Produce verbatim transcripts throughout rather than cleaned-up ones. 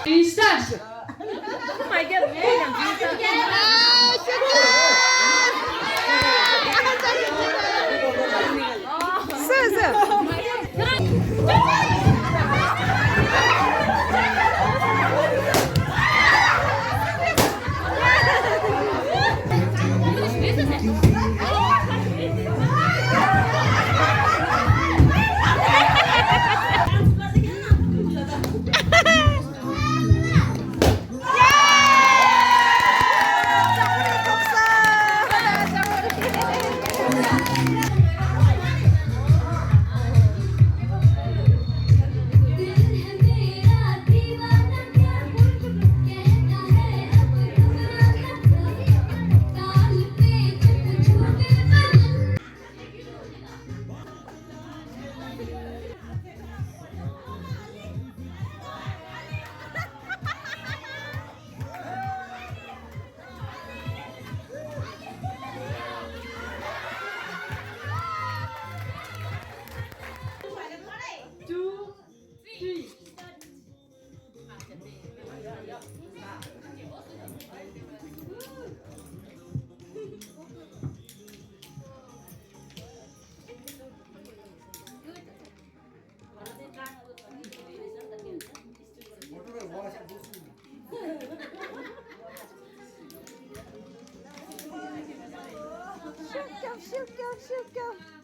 Insta. Oh my God, man. Two, three. ཤུགས་རྒྱོབ། ཤུགས་རྒྱོབ། ཤུགས་རྒྱོབ།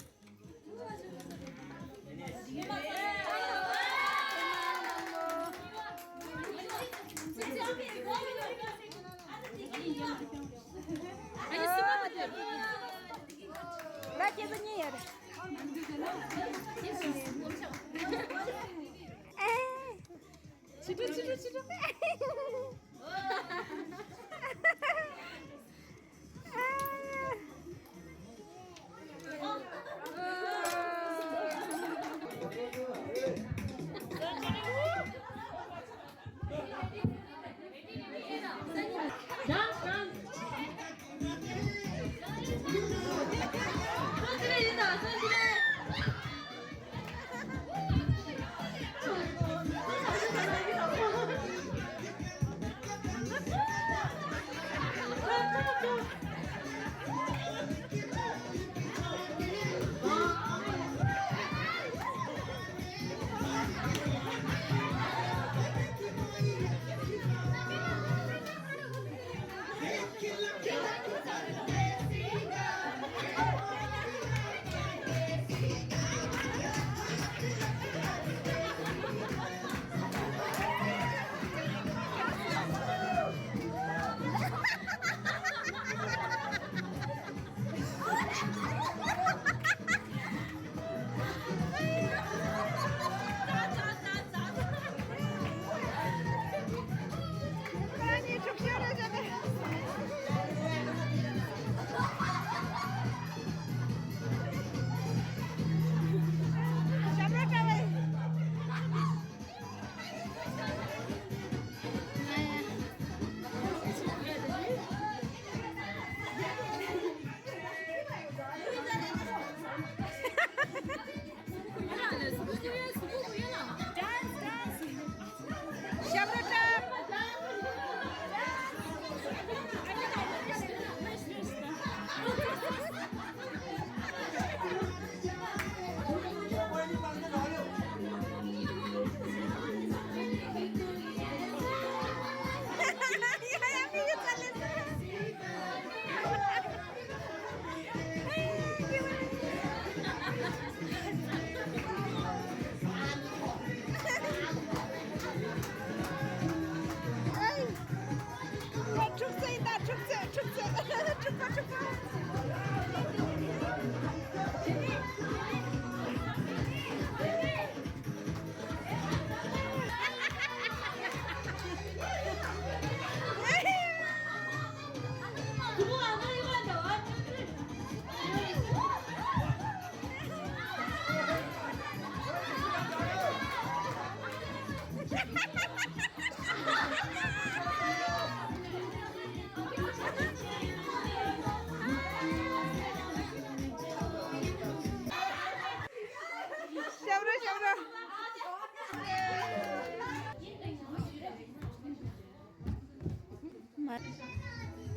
ཤབ་རོ་ཤབ་རོ།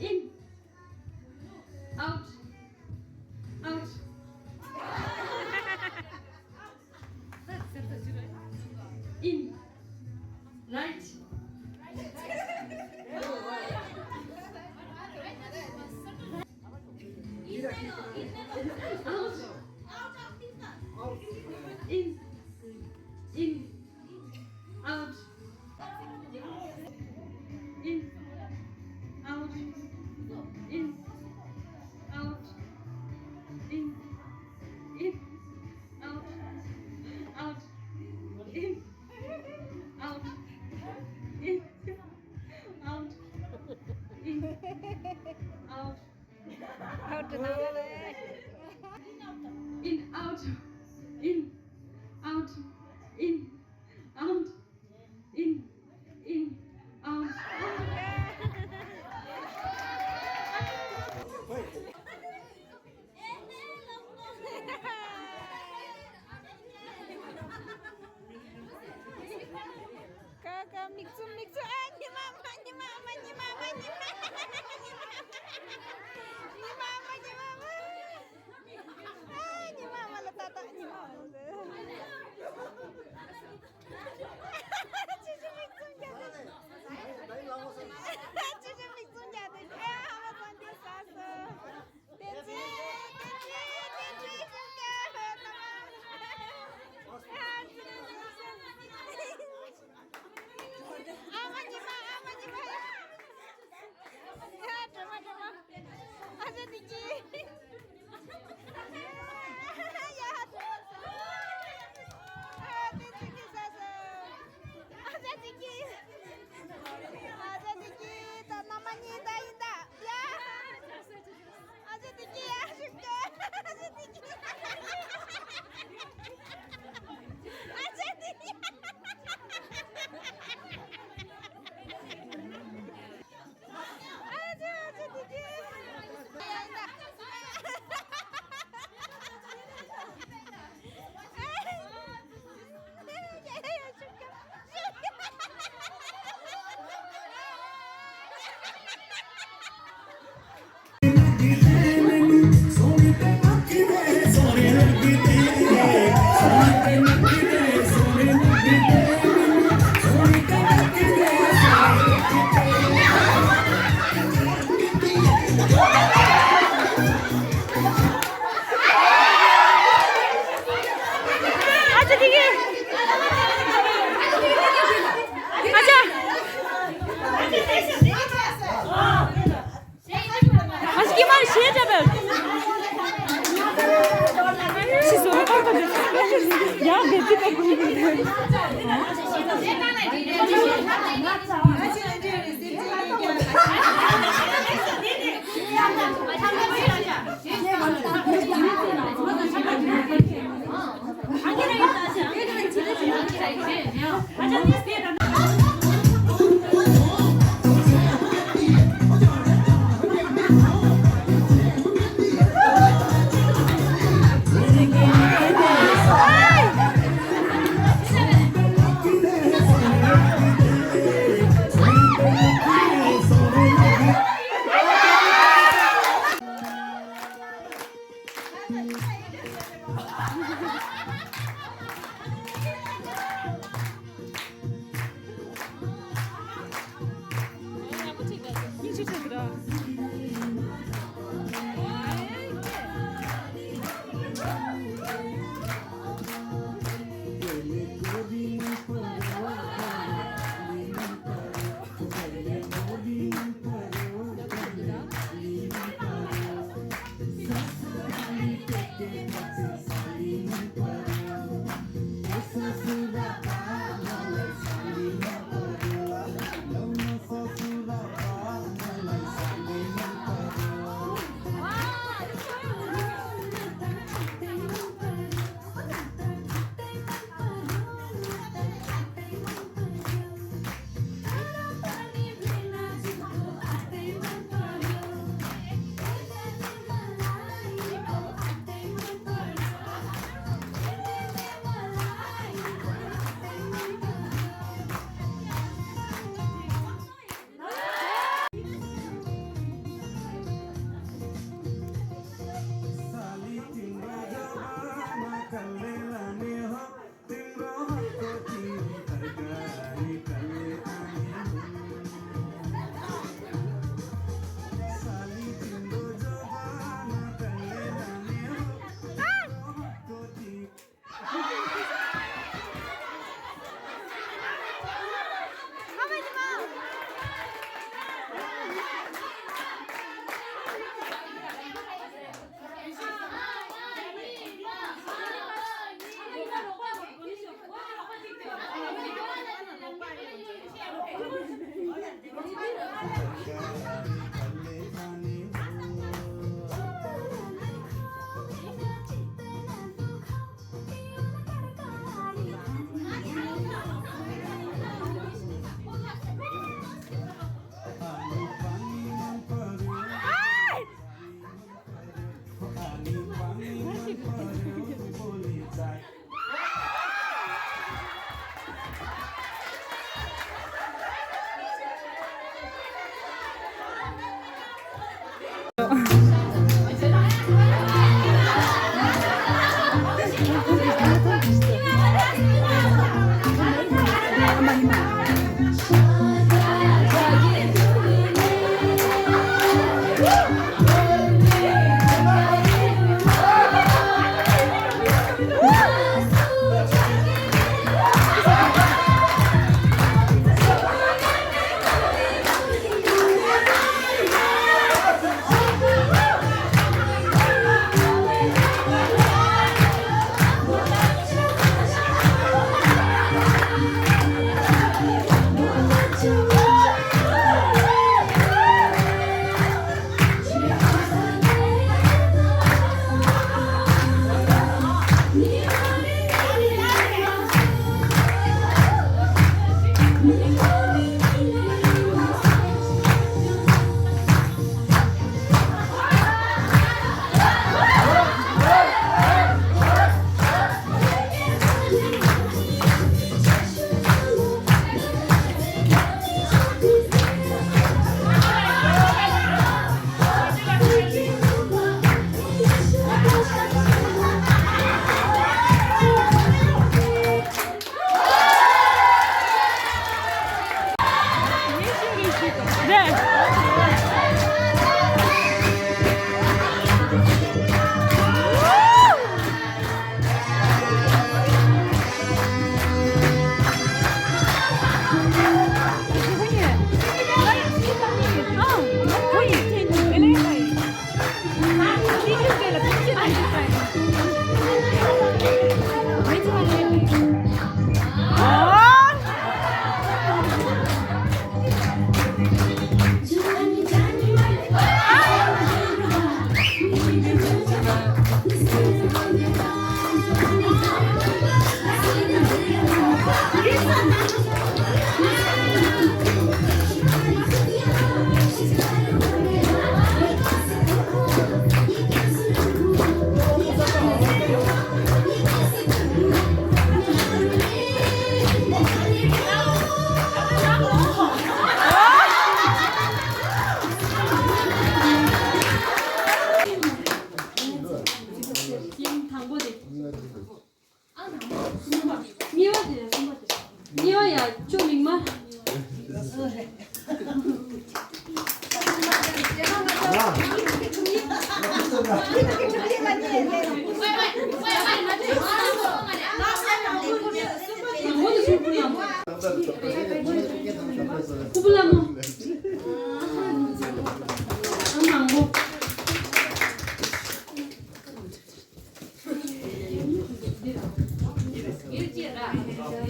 In. Out. Out. In. Right. Out. In. In. Out. In. Out. In. Out. In. In. Out. Out. In. Out. In. Out. In. Out. Out. In, out. In, out. In, out. In, in, out. ཀ་ཀ་མིག་བཙུམ་མིག་བཙུམ། ཨ་ཉི་མ་མ་ཉི་མ་མ་ཉི་མ་མ་ཉི་མ། ཉི་མ་མ་ཉི་མ་མ། ཨ་ཉི་མ་མ་ལ་ཏག་ཏག་ཉི་མ་མ་ལ། ཅི་ཅི་མིག་བཙུམ་རྒྱག་དེ། ཅི་ཅི་མིག་བཙུམ་རྒྱག་དེ། ཨ་ཧ་མ་ཙང་དེ་ཟ་སོ། ཨ་ཅེ་དེ་གི་ཡ་ཞིག་སྟེ། ཨ་ཅེ་དེ་གི། ཨ་ཅེ་དེ་གི། ཨ་ཅེ་ཨ་ཅེ་དེ་གི། ཡ་ཡིན་ད། ཨ་ཅེ་དེ་གི། ཨ་ཅེ། ཨ་ཅེ་གི་མར་ཤེས་བྱ་བས། ཤི་སོ། ཡང་བེ་ཏི་ཀ་ཀུན།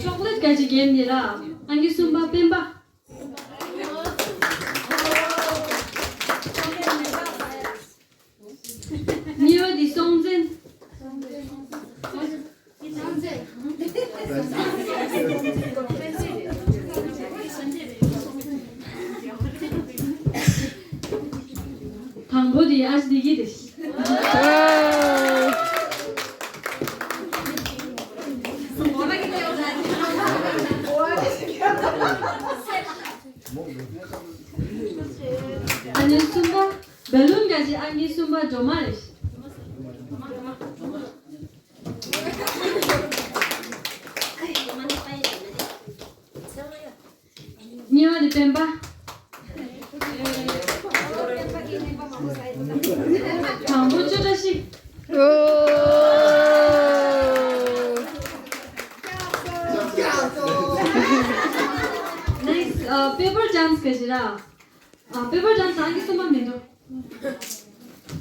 ཅོག་ལེ་ཊི་ག་ཅིག་འགེམས་ནི་ར། ཨང་ཀི་གསུམ་པ་སྤེན་པ། གཉིས་པ་འདི་སྲོང་བཙན། དང་པོ་འདི་ཨ་ཅེ་བདེ་སྐྱིད་རེད། ཨ་ནི་གསུམ་པ། བེ་ལུན་ག་ཅིག་ཨང་ཀི་གསུམ་པ་སྒྲོལ་མ་རེད། གཉིས་པ་དེ་སྤེན་པ། དང་པོ་ཅོ་བཀྲ་ཤིས། ཨོ། ནེགསི་ཊི། ཨ། པེ་པར་ཌན་སི་ག་ཅིག་ར། ཨ། པེ་པར་ཌན་སི་ཨང་ཀི་གསུམ་པ་མི་འདུག་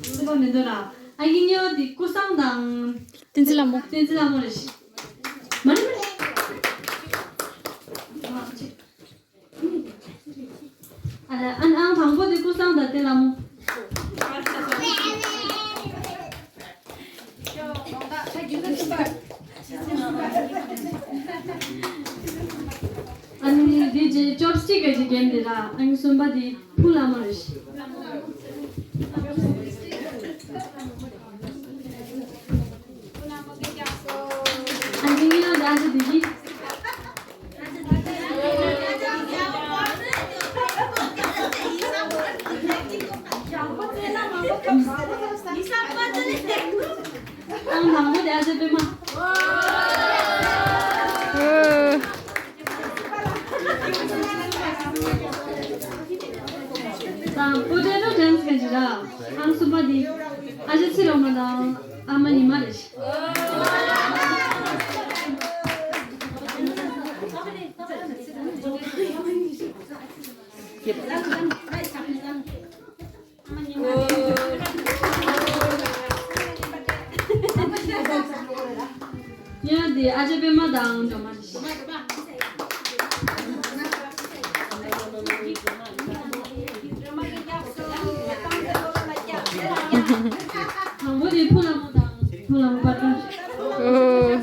གསུམ་པ་མི་འདུག་ལ། ཨང་ཀི་གཉིས་པ་འདི་ཀུན་བཟང་དང་། བསྟན་འཛིན་ལྷ་མོ། བསྟན་འཛིན་ལྷ་མོ་རེད། མ་རེད་མ་རེད། ཨ་ལ། ཨང་ཨང་དང་པོ་འདི་ཀུན་བཟང་དང་བསྟན་ལྷ་མོ། ཨ་ནི་འདི་རྗེས་ཅོབ་སི་ཊིག་ག་ཅིག་འགེམས་འདི་ར། ཨང་གསུམ་པ་འདི་ཕུ་ལ་མོ་རེད། ཨ་ནི་ངའི་ཨ་ཅེ་བདེ་སྐྱིད། ཨང་དང་པོ་དེ་ཨ་ཅེ་པད་མ། དང་པོ་ཊེ་ཊོ་ཌན་སི་ག་ཅིག་ར། ཨང་གསུམ་པ་འདི་ཨ་ཅེ་ཚེ་རིང་མ་དང་ཨ་མ་ཉི་མ་རེད། ཡ་འདི་ཨ་ཅེ་པད་མ་དང་སྒྲོལ་མ་རེད། དང་པོ་དེ་ཕུ་ལ་མོ་དང་ཕུ་ལ་མོ་པ་ཏྲ། ཨོ།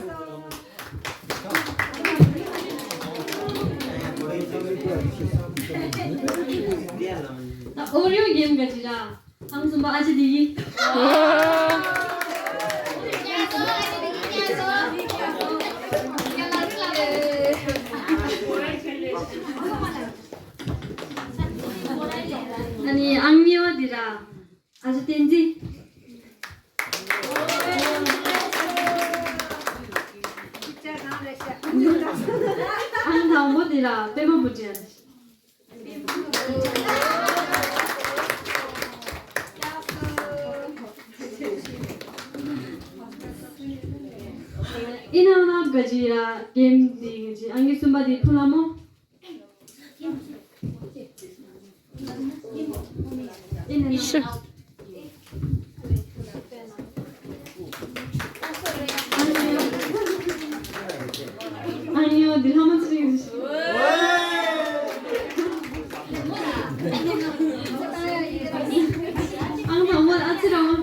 ད་ཨོ་རི་ཡོ་གེམ་ག་ཅིག་ར། ཨང་གསུམ་པ་ཨ་ཅེ་བདེ་སྐྱིད། ཨ་ནི་ཨང་གཉིས་པ་འདི་ར། ཨ་ཅེ་བསྟན་འཛིན། ཨང་དང་པོ་འདི་ར་པད་མ་བུ་ཊི་ཡ། ཨི་ན་ན་ག་ཅིག་ར་གེམ་འདི་ག་ཅིག་ཨང་ཀི་གསུམ་པ་འདི་ཕུ་ལ་མོ། ཨི་ན་ན། ཤི། ཨ་ཡོ། འདི་ལྷ་མོ་ཚེ་རིང་། ཨང་དང་པོ་ཨ་ཚེ་རང་།